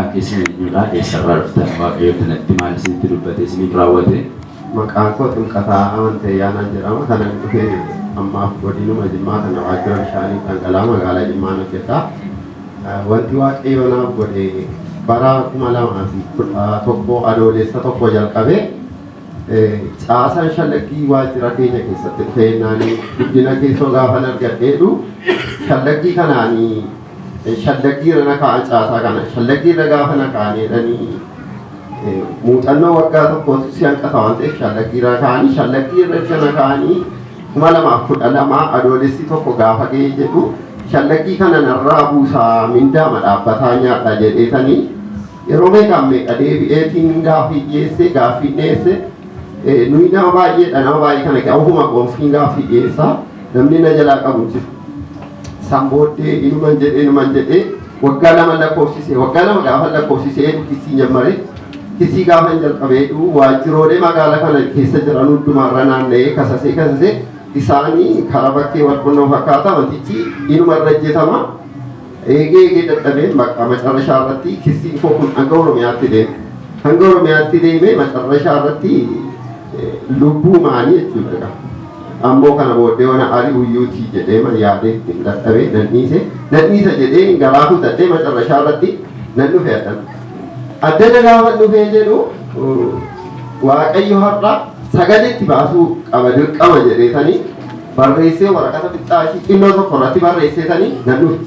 Maqaan keessan eenyudha? Eessarraa dhuftan? Waaqayyo natti maal isinitti dubbate isiniif raawwate? Maqaan koo Ximqataa Amantee Ayyaanaan jedhama. Kanan dhufe ammaaf godinuma Jimmaa kana waajjira bishaanii dhangala'aa magaalaa Jimmaan hojjedha. Wanti Waaqayyo naaf godhe bara 2011 Adoolessa 1 jalqabee caasaan shallaggii waajjira keenya keessatti dhufee naanii guddina keessoo gaafan argadheedhu shallaggii kanaanii shallaggii irra na kaa'an, caasaa kana shallaggii irra gaafa na kaa'anii jedhanii muuxannoo waggaa tokkootu si hanqata waan ta'eef shallaggii irra kaa'anii, shallaggii irra erga na kaa'anii 2012 Adoolessi 1 gaafa ga'ee jedhu shallaggii kana narraa buusaa, mindaama dhaabbataa nyaadha jedheetanii yeroo meeqaan meeqa deebi'eetiin gaaffii dhiyeesse. Gaaffii dhiyeesse, nuyi nama baay'eedha, nama baay'ee kana ofuma qoonfiin gaaffii dhiyeessaa, namni na jalaa qabu jiru. San booddee inuman jedhee, inuman jedhee, waggaa 2 lakkoofsise. Waggaa 2 gaafa lakkoofsisee kissii jammare. Kissii gaafa jalqabeedhu waajjiroolee magaalaa kana keessa jiran hundumaarra naanna'ee kasasee kasasee isaanii karaa bakkee wal qunnoo fakkaata, wantichi inuma irra hojjetama. Eegee eegee dadhabee bakka macarrashaa irratti kissiin koo kun hanga Oromiyaatti deeme. Hanga Oromiyaatti deeme, macarrashaa irratti lubbuu maanii jechuudha. Ammoo kana booddee wana ari'uyyuutii jedhee man yaadee ittiin dadhabee nan dhiise. Nan dhiisa jedhee garaa kutadhee macarrashaa irratti nan dhufe addan. Addana gaafa dhufee jedhu Waaqayyo har'a sagaleetti baasuu qaba, dirqama jedheetanii barreessee waraqata xiqqaa xinnoo tokko irratti barreesseetanii nan dhufe.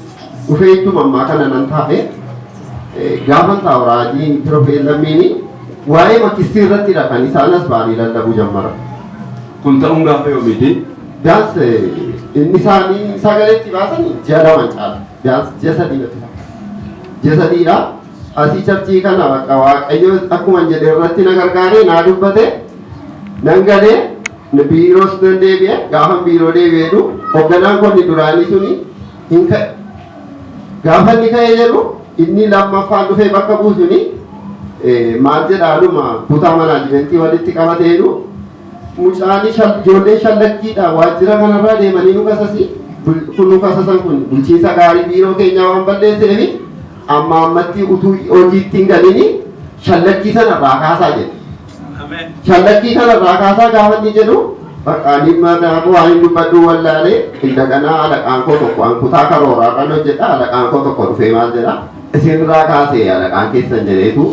Dhufee ittuma ammaa kana nan taa'e. Gaafan taa'u raajii Pirofeet Lammiini waa'ee makistii irrattidha kan isaan as ba'anii lallabuu jammara. Kun ta'uun gaafa yoomiiti? Biyaans inni isaanii sagaleetti baasan ji'a 2 caala. Biyaans ji'a 3 natti fakkaata. Ji'a 3dha. Asii churchii kana bakka Waaqayyo akkuma jedhe irratti na gargaaree naa dubbate, nan galee biiroos nan deebi'e. Gaafa biiroo deebi'eetu hoogganaan konni duraanii suni hin ka'e. Gaafa inni ka'ee jedhu inni lammaffaan dhufee bakka buusuni maal jedhaaluma kutaa managementii walitti qabateeru mucaanii ijoolleen shallaggiidha waajjira kanarraa deemanii nu kasasi kun nu kasasan, kun bulchiinsa gaarii biiroo keenyaa waan balleesseefi amma ammatti utuu hojiitti hin galini shallaggii sana irraa kaasaa jedhe. Shallaggii kana irraa kaasaa gaafa inni jedhu bakka dhimma waan hin dubbadhu wallaalee. Indaqanaa alaqaan koo tokko, an kutaa karooraa kan hojjedha, alaqaan koo tokko dhufee maal jedha, isin irraa kaasee alaqaan keessan jedheetu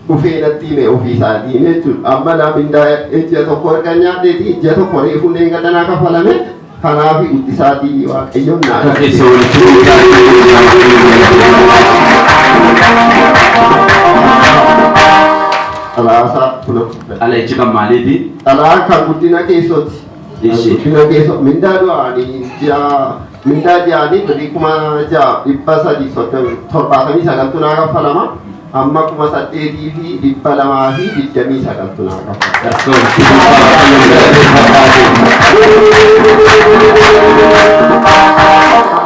dhufee natti hime ofii isaatiin jechuudha. Amma laa mindaa ji'a 1 erga nyaadheeti ji'a 1 reefuun eeggatanaa kaffalame, kanaaf guddisaatii Waaqayyoon naa Akka keessa walitti buusaa. Xalaasaa kun Xalayichi kan maaliiti? Xalaan kan guddina keessooti. Ishi. Guddina keessoo mindaa du'aanii ji'a mindaa ji'aanii birrii 6,379tu naa kaffalama. Amma 8,229tu naa kaffalama. Akka walitti buusaa Waaqayyoon galateeffadhaati.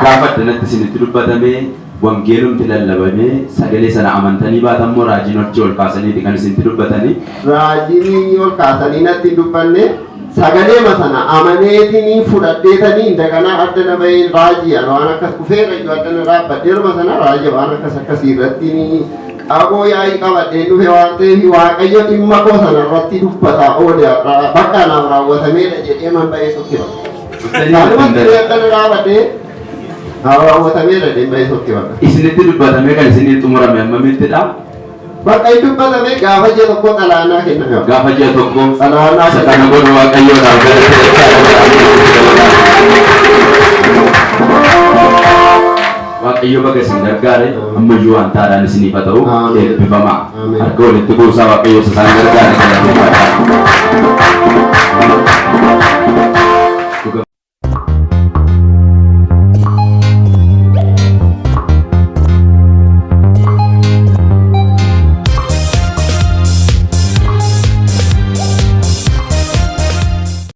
Gaafa addanatti isinitti dubbatamee wangeelumti lallabamee sagalee sana amantanii baatan moo raajiin hojii ol kaasaniiti kan isinitti dubbatanii? Raajiin ol kaasanii natti hin dubbanne, sagaleema sana amaneetiin fudhadheetanii indaganaa addana baheen raajii ani waan akkas kufeera iyyuu addana dhaabbadheeruma sana raajii waan akkas akkasii irratti qaboo yaa'ii qabadheen dhufe waan ta'eef Waaqayyo dhimma koo sana irratti dubbataa oole, har'a bakka naaf raawwatameedha jedhee man bahee sokke bakka. Kanumatti addana dhaabadhee naaf raawwatameedha jedhee bahee sokke bakka. Isinitti dubbatamee kan isinii xumurame hammamittidha? Bakka inni dubbatame gaafa ji'a 1 xalaanaa kenname. Gaafa ji'a 1 Xalaanaa isa kana godhu Waaqayyoodhaaf galateeffadhaa. Waaqayyo baga isin gargaare, ammayyuu waan taadhaan isiniif haa ta'u. Ameen. Eebbifamaa. Ameen. Harka walitti buusaa Waaqayyo isa isaan gargaare galateeffadhaa.